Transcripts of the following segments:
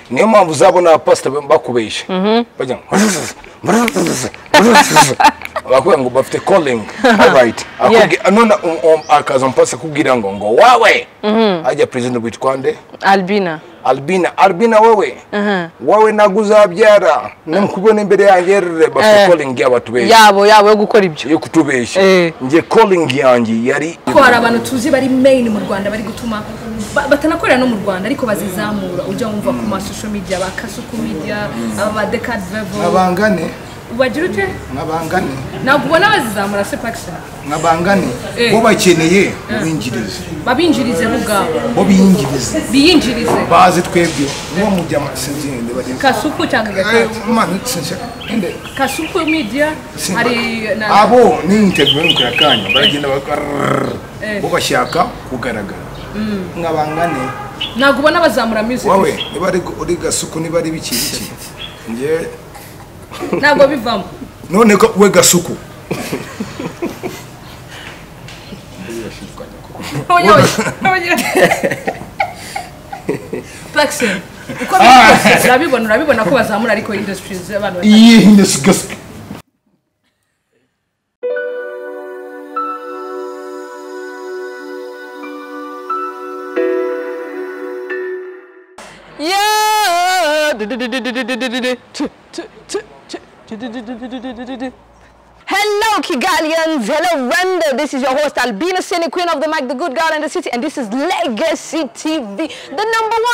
Niyo mpamvu uzabona pastor bakubesha bajya bakubwira ngo bafite calling, alright, none akaza mpasa kubwira ngo wawe ajya president witwa nde? Albina. Albina, Albina wewe wawe naguzabyara namukubona imbere yanjye. Bafite calling y'abatubesha yabo yo gukora ibyo, yo kutubesha. Nje calling yanjye yari ko hari abantu tuzi bari main mu Rwanda bari gutuma batanakorera no mu Rwanda ariko bazizamura, ujya wumva ku ma social media ba Kasuku Media, aba Decade Vevo abangane ubagira ute nkabangane ntabwo ubona bazizamura se Pacson nkabangane bo bakeneye ubinjirize, babinjirize bo ubwabo, bo biyinjirize, biyinjirize baze twebwe uwo mujya sinzinde bari Kasuku cyangwa Gatatu Kasuku Media hari abo ni interview y'ukura kanya baragenda bo bashaka kugaragara nkabangane ntabwo ubona bazamura music wawe niba ari uri Gasuku niba ari biki biki nje ntabwo bivamo. None ko we Gasuku Pacson uko bikose urabibona, urabibona ko bazamura ariko industries abantu iyi industries. Yeah. Hello Kigalians, hello Rwanda. This is your host Albina Sini, queen of the mic, the good girl in the city, and this is Legacy TV, the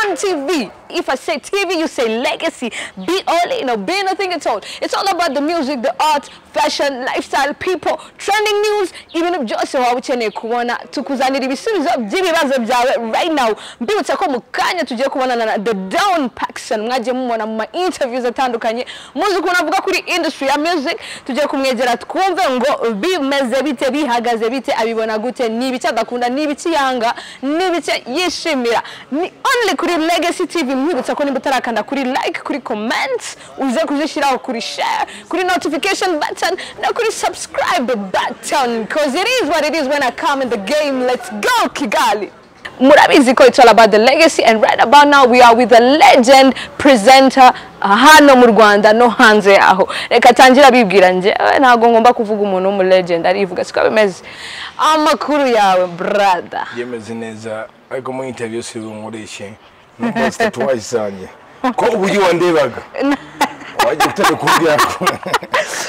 #1 TV. If I say TV, you say legacy. Be all in or be nothing at all. It's all about the music, the art, fashion, lifestyle, people, trending news. Ibintu byose waba ukeneye kubona tukuzanira ibisubizo by'ibibazo byawe right now. Mbibutsa ko mu kanya tugiye kubonana na The Don Pacson, mwagiye mumubona mu ma interviews atandukanye, muzi ukuntu avuga kuri industry ya music. Tugiye kumwegera twumve ngo bimeze bite, bihagaze bite, abibona gute, ni ibiki adakunda, ni ibiki yanga, ni ibiki yishimira. Ni only kuri Legacy TV. Mwibutsa ko nimba utarakanda kuri like, kuri comment, uze kuzishyiraho, kuri share, kuri notification button no kuri subscribe button, cause it is what it is when I come in the game. Let's go Kigali. Murabizi ko it's all about the legacy, and right about now we are with a legend presenter hano mu Rwanda no hanze yaho. Reka tangira bibwira nje ntago ngomba kuvuga umuntu w'umu legend arivuga siko bimeze. Amakuru yawe brother? Yemeze neza ariko mu interview si nkoreshe numva tatuwaje zanjye ko uburyo wandebaga wajya utari kumbwira ko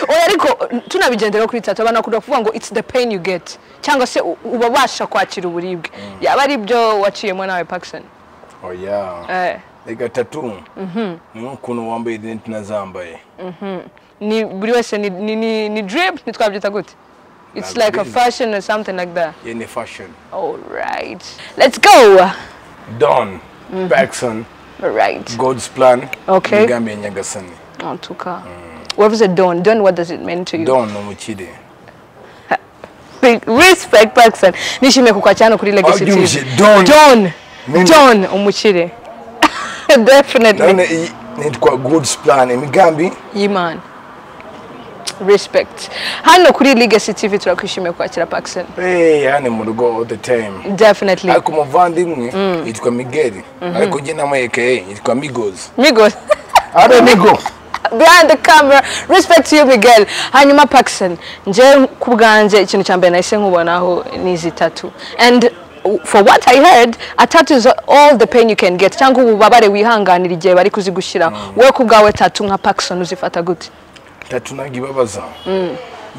oya, ariko tunabigendera kuri tatu abantu bakunda kuvuga ngo it's the pain you get, cyangwa se ubabasha kwakira uburibwe. Yaba ari byo waciyemo nawe Pacson? Oya, reka tatu ni ukuntu wambaye identi nazambaye. Ni buri wese ni drip, ni twabyita gute? It's like a fashion or something like that. Yeah, ni fashion. All right, let's go. Don Pacson. Right. God's plan. Okay. Imigambi ya Nyagasani. En tout cas. What is a Don? Don, what does it mean to you? Don umukire. Big respect Pacson. Nishimiye kukwakira kuri Legacy TV. Don. Don. Don umukire. Definitely. None nitwa God's plan imigambi y'Imana. Respect. Hano kuri Legacy TV turakwishimiye kwakira Pacson. Hey, hano mu rugo all the time. Definitely. Ariko umuvandimwe yitwa Miguel. Ariko njye namweke yitwa Migos. Migos. Are Migo. Behind the camera. Respect to you Miguel. Hanyuma Pacson, nje kubganje ikintu cya mbere nahise nkubonaho ni izi tattoo. And for what I heard, a tattoo is all the pain you can get. Cyangwa ububabare wihanganira igihe bari kuzigushira. Wowe kubgawe tattoo nka Pacson uzifata gute? Tatu nagibabaza.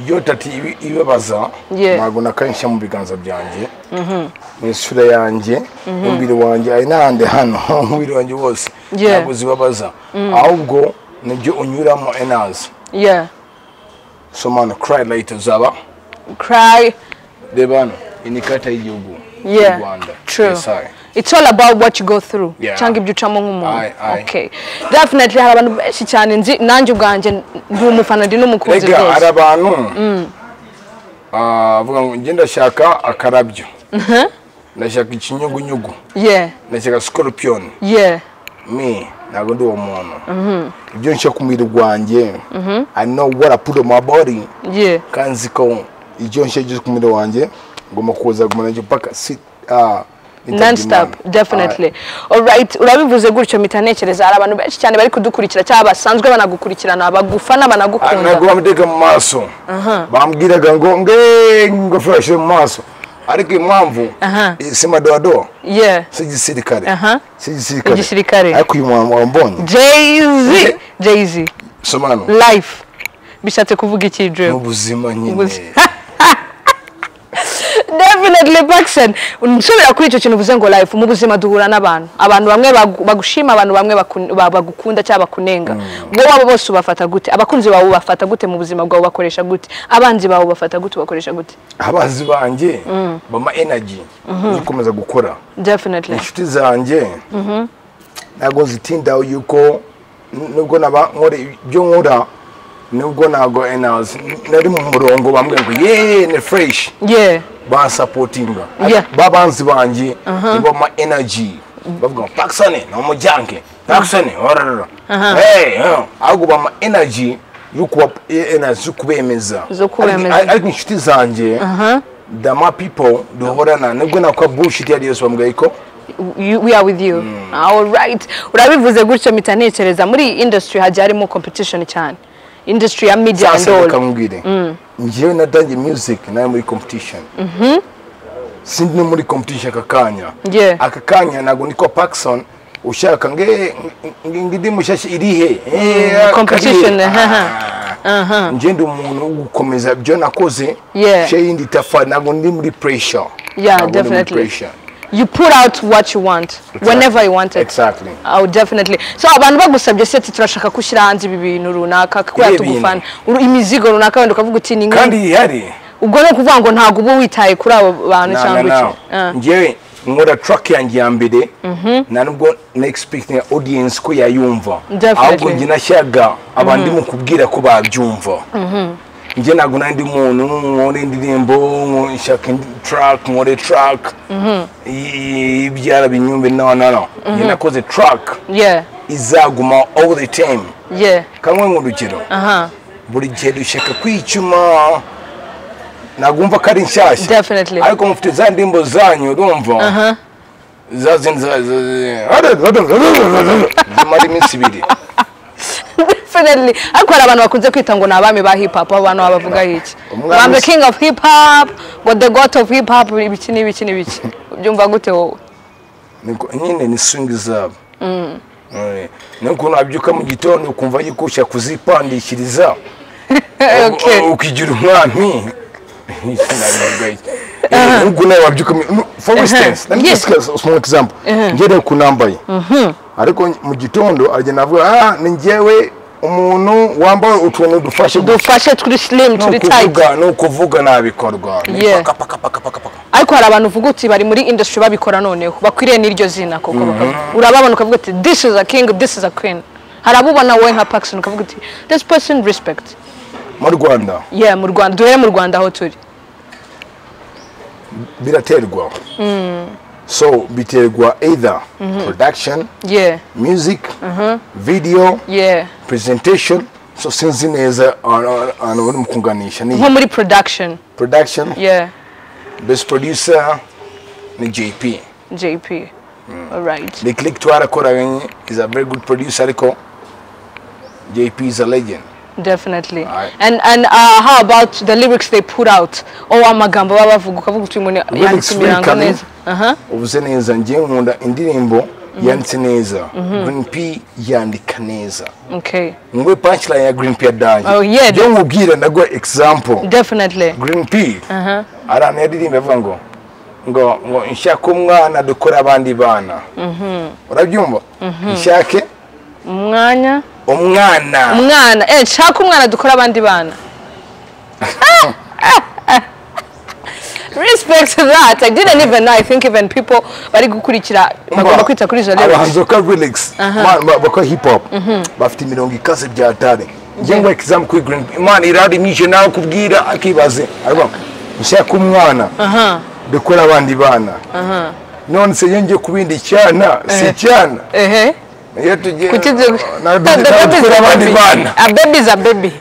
Iyo tatu ibabaza ntago nakansha mu biganza byanjye. Mu isura yanjye, umubiri wanjye ari nande hano, umubiri wanjye wose ntago zibabaza. Ahubwo nibyo unyuramo enazi. Yeah. So man cry later zaba. Cry. Debano inikata y'igihugu. Yeah. Rwanda. True. Yes, It's all about what you go through. Yeah. Cyangwa ibyo ucamo nk'umuntu. Okay. Definitely hari abantu benshi cyane nzi nanjye ubwanjye ndi umufana ndi n'umukunzi rwose. Hari abantu avuga ngo njye ndashaka akarabyo. Ndashaka ikinyugunyugu. Yeah. Ndashaka scorpion. Yeah. Me ntabwo ndi uwo muntu. Ibyo nshaka ku mubiri wanjye. I know what I put on my body. Yeah. Kandi ko ibyo nshaka ku mubiri wanjye ngomba kuza gumana mpaka Non-stop, definitely. All right, urabivuze gutyo mpita ntekereza hari abantu benshi cyane bari kudukurikira cyangwa basanzwe banagukurikirana, bagufana, banagukunda. Ntabwo bamutega mu maso, bambwiraga ngo nge ingofero yashyire mu maso, ariko impamvu si madowadowa, si igisirikare, si igisirikare, Igisirikare. Ariko uyu muntu wambonye Jay-Z, Jay-Z. Soma hano. Life bishatse kuvuga iki, Drew? N'ubuzima nyine. Ubuzima. Definitely, Pacson. Nsubira kuri icyo kintu uvuze ngo life, mu buzima duhura n'abantu, abantu bamwe bagushima, abantu bamwe bagukunda cyangwa bakunenga. Wowe abo bose ubafata gute? Abakunzi bawe ubafata gute mu buzima bwawe, ubakoresha gute? Abanzi bawe ubafata gute, ubakoresha gute? Abazi banjye bama energy yo gukomeza gukora. Inshuti zanjye ntabwo zitindaho yuko nubwo naba nkora ibyo nkora, nubwo ntabwo energy nari mu murongo, bambwira ngo yeee, ni fresh, bansupportinga. Babanzi banjye nibo ma energy, bavuga ngo Pacson ni umujyanke, Pacson orororo, hey, ahubwo bama energy yo kuba energy yo kubemeza. Zo kubemeza. Ariko inshuti zanjye, the my people duhorana, nubwo nakora bullshit iyo ari yose, bambwira ko We are with you. All right, urabivuze gutyo mpita ntekereza muri iyi industry hagiye harimo competition cyane, industry ya media and Sasa all. Reka nkubwire, njyewe natangiye music nawe muri competition, sindi no muri competition aka kanya. Aka kanya ntabwo niko Pacson ushaka nge ndi mushyashya irihe. Competition, karihe. Ah. Njye ndi umuntu wo gukomeza ibyo nakoze, share yindi tafari, ntabwo ndi muri pressure. Ntabwo ndi muri pressure. You put out what you want whenever you want it. Exactly. Oh, definitely. So abantu bagusabye se ati turashaka gushyira hanze ibi bintu runaka kubera Ibihe tugufana, imizigo runaka, wenda ukavuga uti ni Kandi ihari. Ubwo ni ukuvuga ngo ntabwo uba witaye kuri abo bantu Na, cyangwa na, iki? na. Ah. Njyewe nkora track yanjye ya mbere, nta nubwo na expecting audience ko yayumva. Ahubwo njye nashyiraga abandi mu kubwira ko babyumva. Njye ntabwo nandi muntu nkore indirimbo, nshaka indi track, nkore track ibyara binyumve. No, no, no, njye nakoze track izaguma all the time. Kamwe nk'urugero, buri gihe dushaka kwicuma, ntabwo wumva ko ari nshyashya, ariko mufite za ndirimbo zanyu, urumva za zindi zimara iminsi 2. Definitely. Ariko hari abantu bakunze kwita ngo ni abami ba hip hop, abo bantu babavuga iki? Umwami I'm the king of hip hop, ngo the god of hip hop, ibiki n'ibiki n'ibiki. Ubyumva gute wowe? Niko nyine ni swing zabo. Nuko wabyuka mu gitondo ukumva yuko ushaka kuzipandikiriza, ukigira umwami. Nubwo nawe wabyuka for instance, let me just give a small example. Ngere ku nambaye, ariko mu gitondo agenda avuga, ah, ni njyewe umuntu wambaye utuntu dufashe gutya. Dufashe, turi slim, turi tight. Ukuvuga ni ukuvuga nabikorwa. Ni paka paka paka paka paka. Ariko hari abantu uvuga uti bari muri industry babikora, noneho bakwiriye n'iryo zina koko, bakavuga. Urababona ukavuga uti this is a king, this is a queen. Hari abo ubona wowe nka Pacson ukavuga uti this person, respect. Mu Rwanda? Yeah, mu Rwanda, duhere mu Rwanda aho turi. Biraterwa, so biterwa either production, music video, presentation. So sinzi neza ahantu bari mu kunganisha ni Nko muri production. Production, best producer ni JP. JP, alright. The Click twarakoranye is a very good producer, ariko JP is a legend. Definitely. Alright. And how about the lyrics they put out? Oh, amagambo baba bavuga ukavuga uti umuntu yanditse imirango lyrically, neza. Uvuze neza, njye nkunda indirimbo yanditse neza. Green P yandika neza. Ngwe punchline ya Green P yadanje. Oh, yeah. Njye nkubwira, ndaguha example. Green P arantu yaririmba avuga ngo nshaka umwana dukora abandi bana. Urabyumva? Nshake Umwanya umwana. Umwana, nshaka umwana dukora abandi bana. Respect to that. I didn't even know. I think even people bari gukurikira bagomba kwita kuri izo lyrics. Abahanzi bakora lyrics, man, bakora hip hop bafite imirongo ikaze bya atari. Njye ngo example kuri Green P, Imana irarimishe nawe kubwira akibaze aravuga ngo, nshaka umwana dukora abandi bana. None se iyo ngiye kubindi cyana si cyana? Iyo tugiye Kuki dukora abandi bana. A baby is a baby.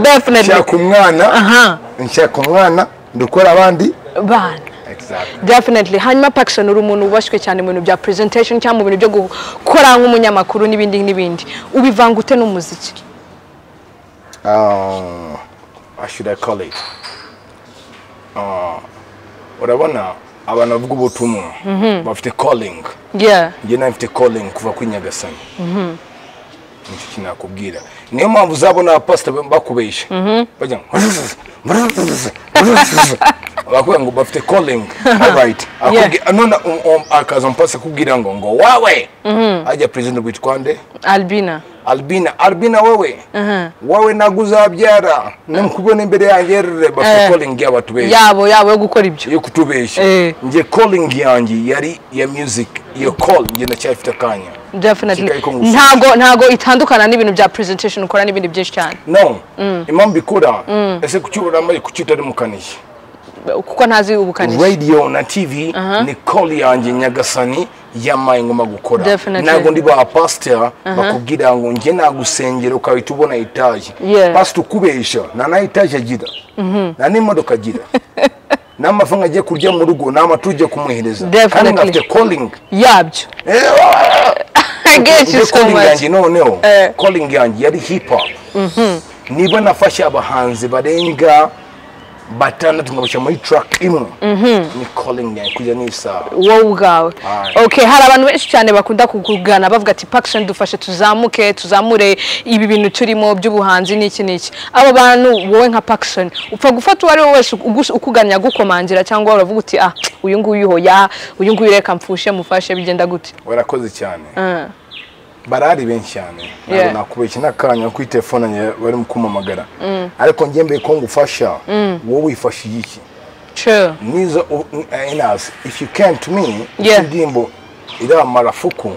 Definitely. Nshaka umwana, nshaka umwana dukora abandi Bana. Exactly. Definitely. Hanyuma Pacson, uri umuntu wubashywe cyane mu bintu bya presentation cyangwa mu bintu byo gukora nk'umunyamakuru n'ibindi n'ibindi, ubivanga ute n'umuziki? How should I call it? Urabona abantu bavuga ubutumwa bafite calling. Njye nawe mfite calling kuva kuri Nyagasani. Nicyo kintu nakubwira. Niyo mpamvu uzabona abapasita bakubesha bajya ngo bakubwira ngo bafite calling. Alright. None akaza umupasita akubwira ngo wawe ajya president witwa nde? Albina. Albina, Albina wewe. Wewe naguzabyara. Nimkubona imbere yanjye rere bafite calling y'abatubesha. Yabo yo gukora ibyo. Yo kutubesha. Nje calling yanjye yari ya music. Iyo call nje ndacyafite akanya. Definitely. Ntago itandukana n'ibintu bya presentation ukora n'ibindi byinshi cyane. No. Impamvu ikora ese kucyura amaye kucyutari mukanishi. Kuko ntazi ubukanishi. Radio na TV ni call yanjye Nyagasani yamaye ngoma gukora. Ntago ndi ba pastor bakubwira ngo nje nagusengera ukahita ubona etaje. Pastor ukubesha na etaje agira. Na n'imodoka agira. N'amafaranga agiye kurya mu rugo n'amatuje kumuhereza. Kandi ngafite calling yabyo. I get you so much. Noneho calling yanjye yari hip hop. Niba nafashe abahanzi barenga batandatu ngabasha muri track imwe, ni calling yanjye kujya n'isaha. Wowe ubwawe. Okay, hari abantu benshi cyane bakunda kukugana bavuga ati Pacson dufashe tuzamuke, tuzamure ibi bintu turimo by'ubuhanzi n'iki n'iki. Abo bantu wowe nka Pacson upfa gufata uwo ari we wese ukuganya gukomangira cyangwa uravuga uti ah uyu nguyu hoya, uyu nguyu reka mfushe mufashe, bigenda gute? Warakoze cyane. Barari benshi cyane. Ntabwo nakubeshya n'akanya kuri telefone bari mu kumamagara. Ariko njye mbere ko ngufasha, wowe wifashije iki? True. Nizo inazi if you can't me, indirimbo iramara fuku.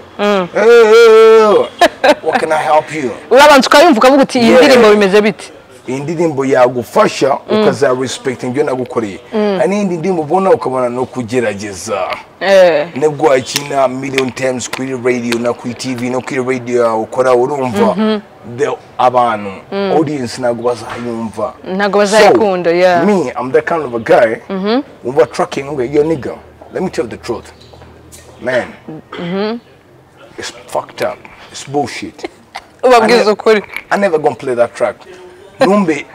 What can I help you? Urabanza ukayumva ukavuga uti iyi ndirimbo bimeze bite? Iyi ndirimbo yagufasha ukaza respecting ibyo nagukoreye. Hari n'indi ndirimbo ubona ukabona no kugerageza. Nibwo wakina million times kuri radio na kuri TV no kuri radio ukora urumva abantu audience ntabwo bazayumva. Ntabwo bazayikunda, yeah. Me, I'm that kind of a guy. Umva tracking ngo yo nigga, let me tell you the truth. Man. It's fucked up. It's bullshit. Ubabwiza ukuri. I never gonna play that track. Numbe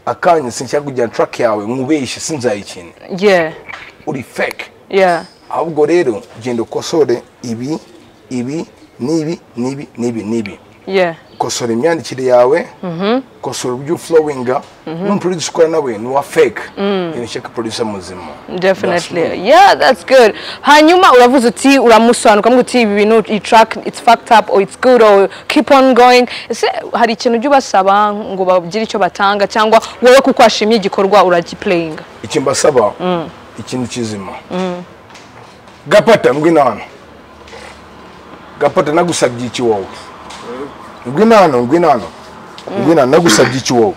akanya sinshaka kujya track yawe nkubeshe sinzayikina. Yeah. Uri fake. Yeah. Ahubwo rero genda ukosore ibi ibi nibi nibi nibi nibi. Yeah. Kosora imyandikire yawe. Kosora uburyo flowinga. N'umuproducer ukora nawe ni wa fake. Nshaka producer muzima. Definitely. Yeah, that's good. Hanyuma uravuze uti uramusobanuka ukamubwira uti ibi bintu iyi track it's fucked up or it's good or keep on going. Ese hari ikintu ujya ubasaba ngo bagire icyo batanga cyangwa wowe kuko washimye igikorwa uragiplayinga? Icyo mbasaba ikintu kizima. Gapata ngwino hano. Gapata nagusabye iki wowe? Ngwino hano, ngwino hano. Ngwino nagusabye iki wowe?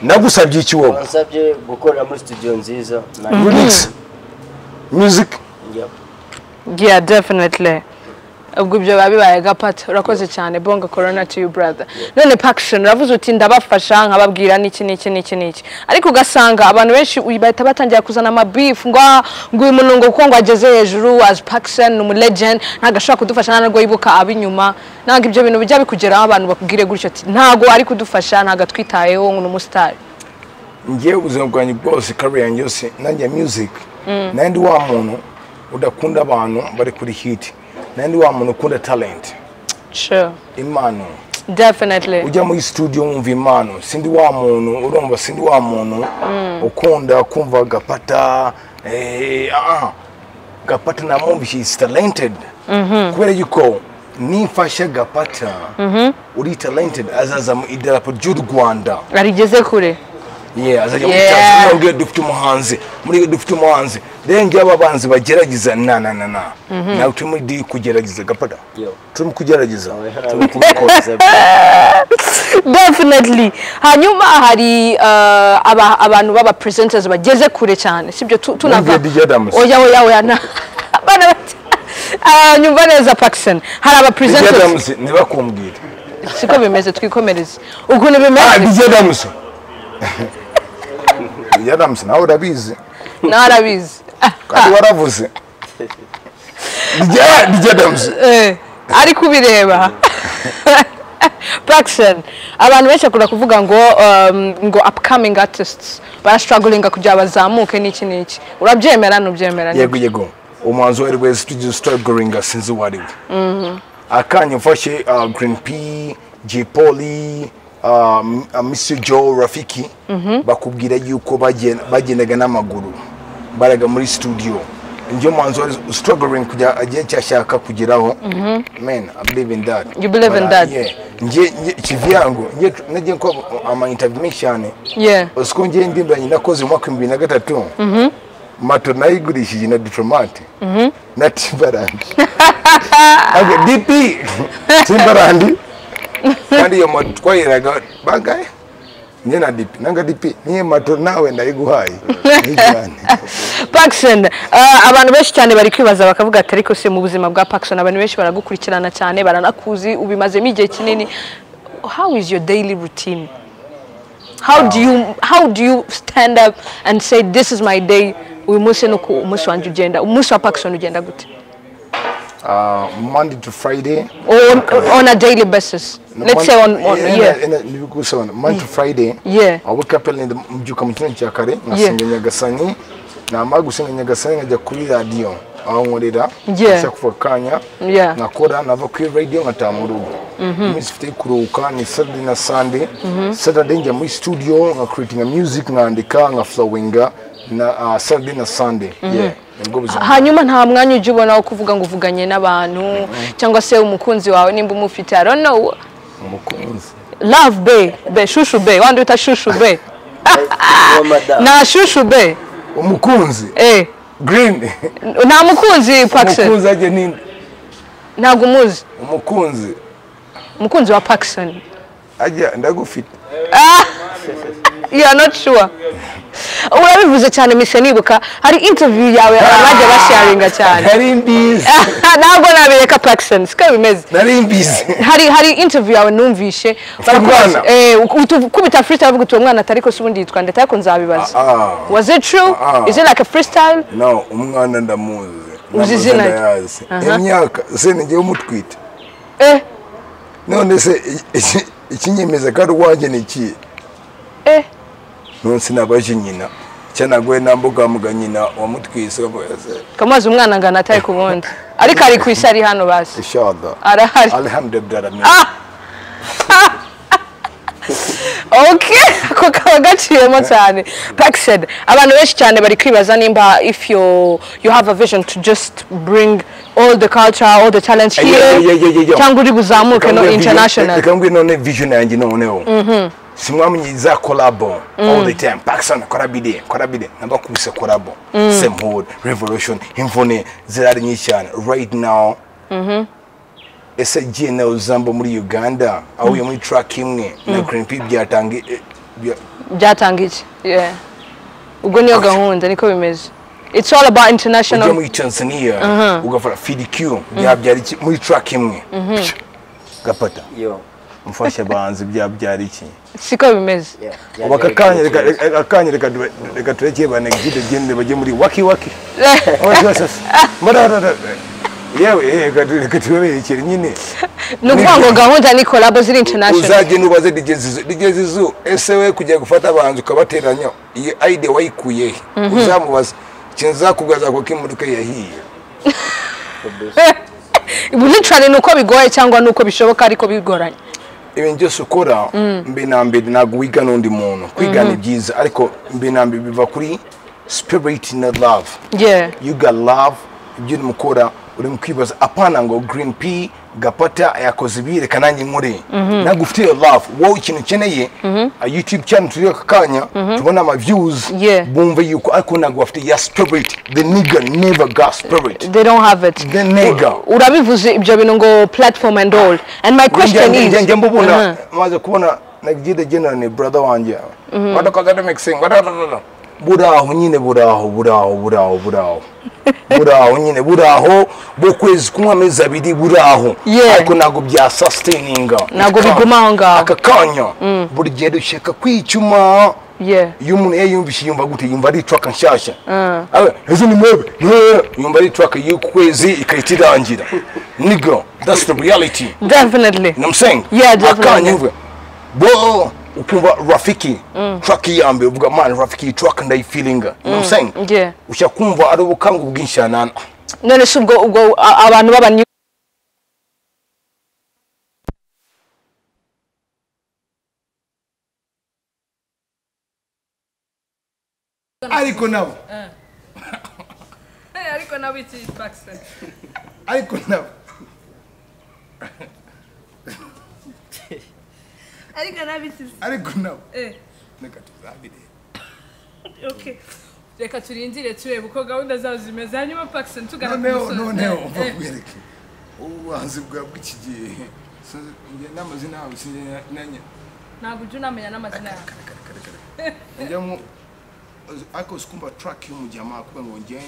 Nagusabye iki wowe? Wansabye gukorera muri studio nziza. Remix. Music. Yep. Yeah, definitely. Ubwo ibyo babibaye Gapata urakoze cyane, bonga corona to you brother. None Pacson uravuze uti ndabafasha nkababwira niki niki niki niki, ariko ugasanga abantu benshi bahita batangira kuzana ama beef ngo uyu muntu ngo kuko ngo ageze hejuru as Pacson ni umu legend ntago ashobora kudufasha ntabwo yibuka abinyuma, ntabwo ibyo bintu bijya bikugeraho abantu bakubwire gutyo ati ntago ari kudufasha ntago atwitayeho ngo ni umustar. Ngiye ubuzima bwanjye bwose career yanjye yose nanjye music nandi wa muntu udakunda abantu bari kuri hit. Nandi wa muntu ukunda talent. Sure. Impano. Definitely. Ujya muri studio wumva impano. Sindi wa muntu urumva, sindi wa muntu ukunda kumva Gapata Gapata namwumva she is talented. Kubera yuko nimfasha Gapata uri talented azaza mu idarapo ry'u Rwanda. Arigeze kure. Yeah, azajya muri Tanzania ubwe dufite umuhanzi, muri dufite umuhanzi. Rero ngiye ababanzi bagerageza na na na na. Nawe turi muri di kugerageza Gapata. Turi kugerageza. Turi kubikora. Definitely. Hanyuma hari abantu baba presenters bageze kure cyane. Sibyo tunava. Oya oya oya na. Bana bati. Nyumva neza Pacson. Hari aba presenters. Nibakumbwira. Siko bimeze twikomereze. Ukuntu bimeze. DJ Adams. DJ Adams nawe urabizi. Nawe arabizi. Kandi waravuze. DJ Adams. Ari kubireba. Pacson, abantu benshi bakunda kuvuga ngo ngo upcoming artists bara struggling kugira bazamuke n'iki n'iki. Urabyemera nubyemera? Yego yego. Umuhanzi uwo ari wese tugiye struggling sinzi uwo ari we. Akanya mfashe Green P, J Polly, Mr Joe, Rafiki, bakubwira yuko bagendaga n'amaguru baraga muri studio. Njye umuhanzi wari struggling kujya agiye cyashaka kugeraho. Man, I believe in that. You believe in that? Yeah. Njye kivyango njye nagiye ko ama interview menshi cyane. Yeah. Usiko njye ndimbanye nakoze mu mwaka 2003. Mato nayigurishije na Diplomate. Na Timberland. Age DP Timberland. Kandi yo moto twayiraga bangaye. Njye na DP, nanga DP niye mato nawe ndayiguhaye. Pacson, abantu benshi cyane bari kwibaza bakavuga ati ariko se mu buzima bwa Pacson abantu benshi baragukurikirana cyane baranakuzi ubimazemo igihe kinini. How is your daily routine? How do you stand up and say this is my day? Uyu munsi nuko umunsi wanje ugenda, umunsi wa Pacson ugenda gute? Monday to Friday. Or on a daily basis. No, let's say on yeah. Monday to Friday. Yeah. I wake up early mbyuka mu gitondo cya kare ngasenga Nyagasani. Namara gusenga Nyagasani nkajya kuri radio aho nkorera. Yeah. Kuva kanya. Yeah. Nakora nava kuri radio nkataha mu rugo. Iminsi mfite kuruhuka ni Saturday na Sunday. Saturday njya muri studio nka creating music nkandika nka flowinga na Saturday na Sunday. Yeah. Hanyuma nta mwanya ujya ubona wo kuvuga ngo uvuganye n'abantu cyangwa se umukunzi wawe nimba umufite. I don't know. Umukunzi. Love be, be shushu be, wandi uta shushu be. Na shushu be. Umukunzi. Green. Nta mukunzi Pacson. Umukunzi aje ninde? Ntabwo umuzi. Umukunzi. Umukunzi wa Pacson. Ajya ndagufite. You are not sure. Urabivuze cyane mise nibuka hari interview yawe abajya basharinga cyane. Nari mbizi. Ntabwo nabireka Pacson, siko bimeze. Nari mbizi. Hari interview yawe numvishe barakubaza kubita freestyle bavuga uti umwana atari ko se ubundi yitwa ndetse ariko nzabibaza. Was it true? Is it like a freestyle? No, umwana ndamuzi. Uzi izina rye? Imyaka se ngiye umutwite. None se ikinyemeza ko ari uwanjye ni iki? Nonse nabaje nyina cyanagwe nambuga muga nyina wamutwise bose kamaze umwana ngana atari kubundi ariko ari kwisi ari hano basi inshallah arahari alhamdulillah. Okay, ako kaba gaciyemo cyane. Pacson, abantu benshi cyane bari kwibaza nimba if you have a vision to just bring all the culture, all the talents here cyangwa uri buzamuke no international. Reka ngwe none vision yanjye noneho. Simwamenye za collabo all the time. Pacson korabide korabide nabakubise collabo. Semhood, Revolution, Imvune zirari nyinshi cyane right now. Ese GNL Uzambo muri Uganda aho yo muri track imwe na Green P byatanga iki? Yeah. Ubwo niyo gahunda niko bimeze. It's all about international. Ujya muri Tanzania ugafara FDQ byabyara iki muri track imwe. Gapata. Yo. Mfasha abahanzi byabyara iki? Siko bimeze. Ubu akanya reka turekeye ba Negide gende bajye muri waki waki. Yewe reka tuberekere nyine. Ni ukuvuga ngo gahunda ni collabo ziri international. Uzajye nubaze DJ Zizu ese we kujya gufata abahanzi ukabateranya iyi idea wayikuye he? Uzamubaza ikintu ko imodoka yahiye. Literally nuko bigoye cyangwa nuko bishoboka ariko bigoranye. Ibintu byose ukora mbe na mbere ntabwo wiga n'undi muntu. Kwiga ni byiza ariko mbe na mbere biva kuri spirit na love. Yeah. You got love ibyo urimo ukora uri mu kwibaza apana ngo Green P Gapata yakoze ibi reka nanjye nkore. Ntabwo ufite iyo love wowe ikintu ukeneye YouTube channel turi aka kanya tubona ama views bumve yuko ariko ntabwo bafite ya spirit. The nigga never got spirit. They don't have it. The nigga. Urabivuze ibyo bintu ngo platform and all. And my question is njye mbubona maze kubona Nagide General ni brother wanjye. Wadakoze mixing. Buraho nyine buraho buraho buraho buraho buraho nyine buraho bokwezi kumwe amezi abiri buraho ariko ntabwo bya sustaininga ntabwo biguma aho ngaho aka kanya buri gihe dushaka kwicuma Yeah. Iyo umuntu yiyumvishe yumva gute, yumva ari track nshasha. Ejo ni mwebe yumva ari track y'ukwezi ikahita irangira. Nigga, that's the reality. Definitely. You know what I'm saying? Yeah, definitely. Akanya bo ukumva Rafiki track yambe uvuga man Rafiki track ndayifilinga. You know what I'm saying? Yeah. Ushakumva ari ubukangu bw'inshanana. None se ubwo abantu baba ariko nabo ariko nabo iki Paxson ariko nabo ariko nabo iki ariko nabo reka tuzabire. Okay, reka turindire turebe uko gahunda zabo zimeze. Hanyuma Paxson tugana ku musozi. Noneho umva kwereke ubuhanzi bwa bw'iki gihe n'amazina yabo sinjye ntabwo ujya unamenya n'amazina yabo. Njya mu ariko sikumva track y'umujyama kuba ngo njye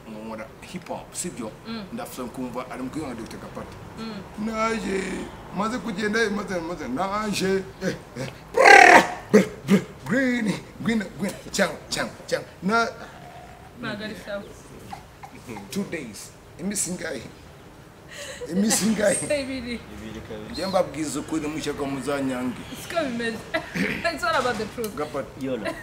nkora hip hop sibyo, ndafuza kumva ari mu kwiyonga Dr. Gapata naje maze kugenda maze naje green green green cyangwa cyangwa na ntabwo sawa. 2 days iminsi ingahe ibiri. Njye mbabwiza ukuri mushyaka muzanyange siko bimeze. It's all about the proof. Gapata yola.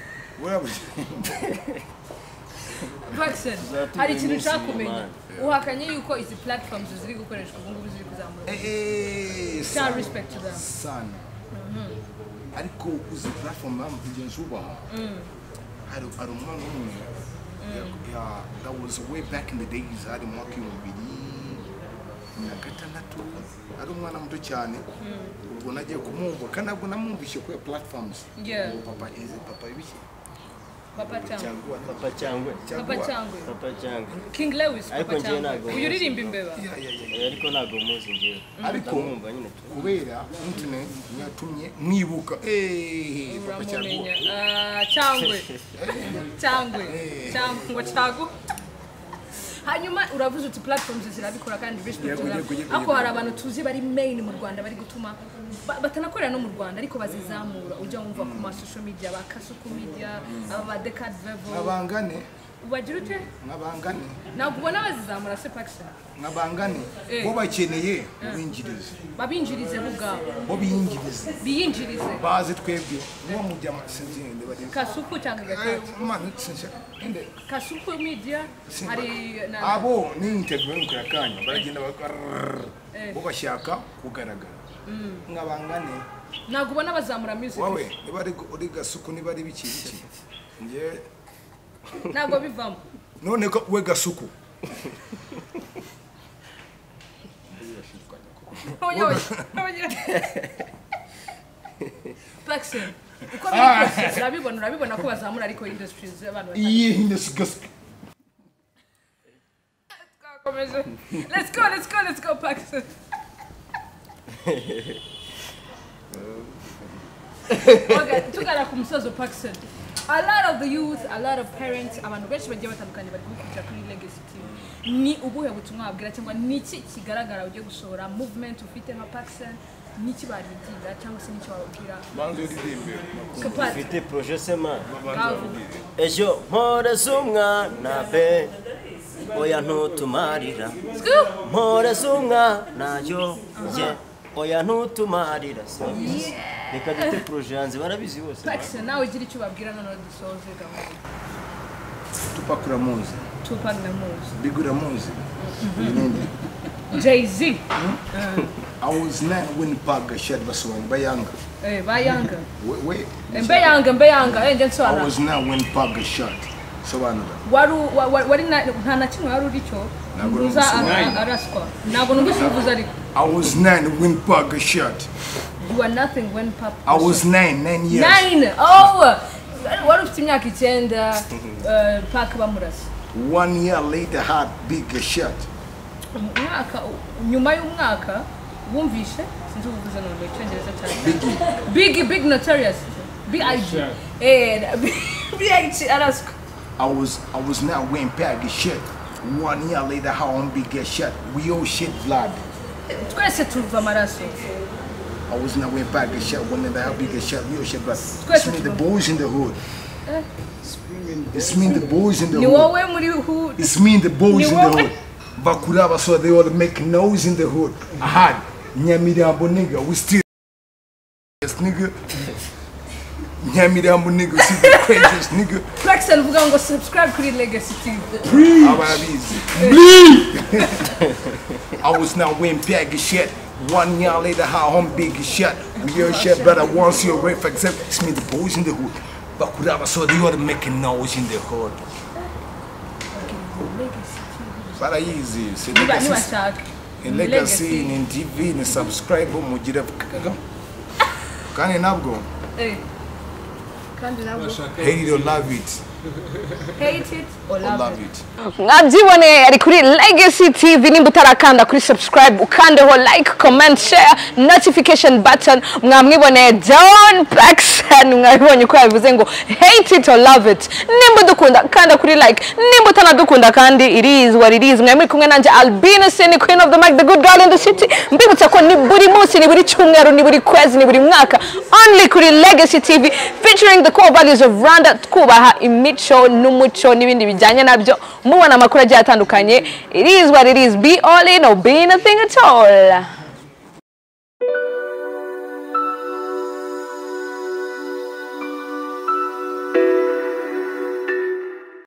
Paxson, hari ikintu nshaka kumenya. Uhakanye yuko izi platforms ziri gukoreshwa ubu ngubu ziri kuzamura. Sana respect to them. Sana. Ariko uzi platform ngenzi ubaha. Hari umwana umwe. Yeah, that was way back in the days hari mu mwaka 2006 ari umwana muto cyane. Ubwo nagiye kumwumva kandi ntabwo namwumvise kuri platforms. Papa izi papa ibiki. Papa Cyangwe. Papa Cyangwe. Papa Cyangwe. Papa Cyangwe. King Lewis Papa Cyangwe. Uyu uririmba imbeba. Ariko ntabwo muzi ngewe. Ariko kubera internet yatumye mwibuka Papa Cyangwe. Cyangwe. Cyangwe. Cyangwe Cyangwe. Hanyuma uravuze uti platforms zirabikora kandi respect. Ako hari abantu tuzi bari main mu Rwanda bari gutuma batanakorera no mu Rwanda ariko bazizamura ujya wumva ku ma social media ba Kasuku Media aba Decade Vevo abangane ubagira ute nkabangane ntabwo ubona bazizamura se Paxson nkabangane bo bakeneye ubinjirize babinjirize bo ubwabo bo biyinjirize biyinjirize baze twebwe uwo mujya sinzi bari Kasuku cyangwa Gatatu Kasuku Media hari abo ni interview nkora kanya baragenda bo bashaka kugaragara nkabangane ntabwo ubona bazamura music wowe niba ari uri Gasuku niba ari biki biki nge ntabwo bivamo none ko we Gasuku Paxson uko biri kose urabibona ko bazamura ariko industries abantu iyi industry Gasuku twakomeje. Let's go Paxson. Okay, tugana ku musozo Paxson. A lot of the youth, a lot of parents, abantu benshi bagiye batandukanye bari gukurikira kuri Legacy TV. Ni ubuhe butumwa wabwira cyangwa niki kigaragara ugiye gusohora movement ufite nka Paxson, niki barindira cyangwa se niki wababwira? Banzo uririmbe. Ufite projet sema. Ejo mpore z'umwana be oya ntutumarira. Mpore z'umwana yo ye oya ntutumarira. Reka dute projet yanze barabizi bose. Paxson nawe ugira icyo babwira none dusoze gahunda. Tupac uramuzi. Tupac ndamuzi. Big uramuzi. Ninde? Jay-Z. I was 9 when Pac shot basobanura bayanga. Bayanga. We Mbe yanga nje nsobanura. I was 9 when Pac shot. Sobanura. Wari nta na kimwe wari uri cyo. Ntuza araswa. Ntabwo numvise uvuze ariko. I was 9 when Pac shot. You are nothing when Papa. I was 9 years. 9. Oh, wari ufite imyaka 9 Pac bamurasa. 1 year later had big shot. Umwaka nyuma y'umwaka wumvishe sinzi uvuze none icyongereza cyane. Biggie big notorious. B.I.G. B.I.G. araswa. I was not when Pac shit. 1 year later how on big shot. We all shit blood. Twese tuva amaraso. I was not went back and shot one and a half big shot real shit, but it's me the boys in the hood. It's me the boys in the Ni hood. wowe muri hood. It's me and the boys in the Ni wowe. hood. Bakuraba so they all make noise in the hood. Aha, Nyamirambo nigga, we still yes nigga. Nyamirambo nigga, see the craziest nigga. Flexen uvuga ngo subscribe kuri Legacy TV. Ababizi. I was not win bag of shit. 1 year later, how home big as shit. We all shit better once you're ready for except it's me the boys in the hood. Bakuraba so they all making noise in the hood. Barayizi, si Niba legacy. nibashaka. In legacy, ni TV, ni subscribe, mugire kandi nabwo Kandi nabwo hate it or love it, hate it or or love love it. it. Mwabyiboneye ari kuri Legacy TV. Nimba utarakanda kuri subscribe, ukandeho like, comment, share, notification button. Mwamwiboneye Don Paxson, mwabibonye uko yabivuze ngo hate it or love it. Nimba udukunda kanda kuri like, nimba utanadukunda kandi it is what it is. Mwari muri kumwe nanjye Albina Seni, queen of the mic, the good girl in the city. Mbibutsa ko ni buri munsi, ni buri cyumweru, ni buri kwezi, ni buri mwaka, only kuri Legacy TV, featuring the core values of Rwanda, twubaha imico n'umuco n'ibindi bijyanye nabyo. Mubona amakuru agiye atandukanye. It is what it is. Be all in or be nothing at all.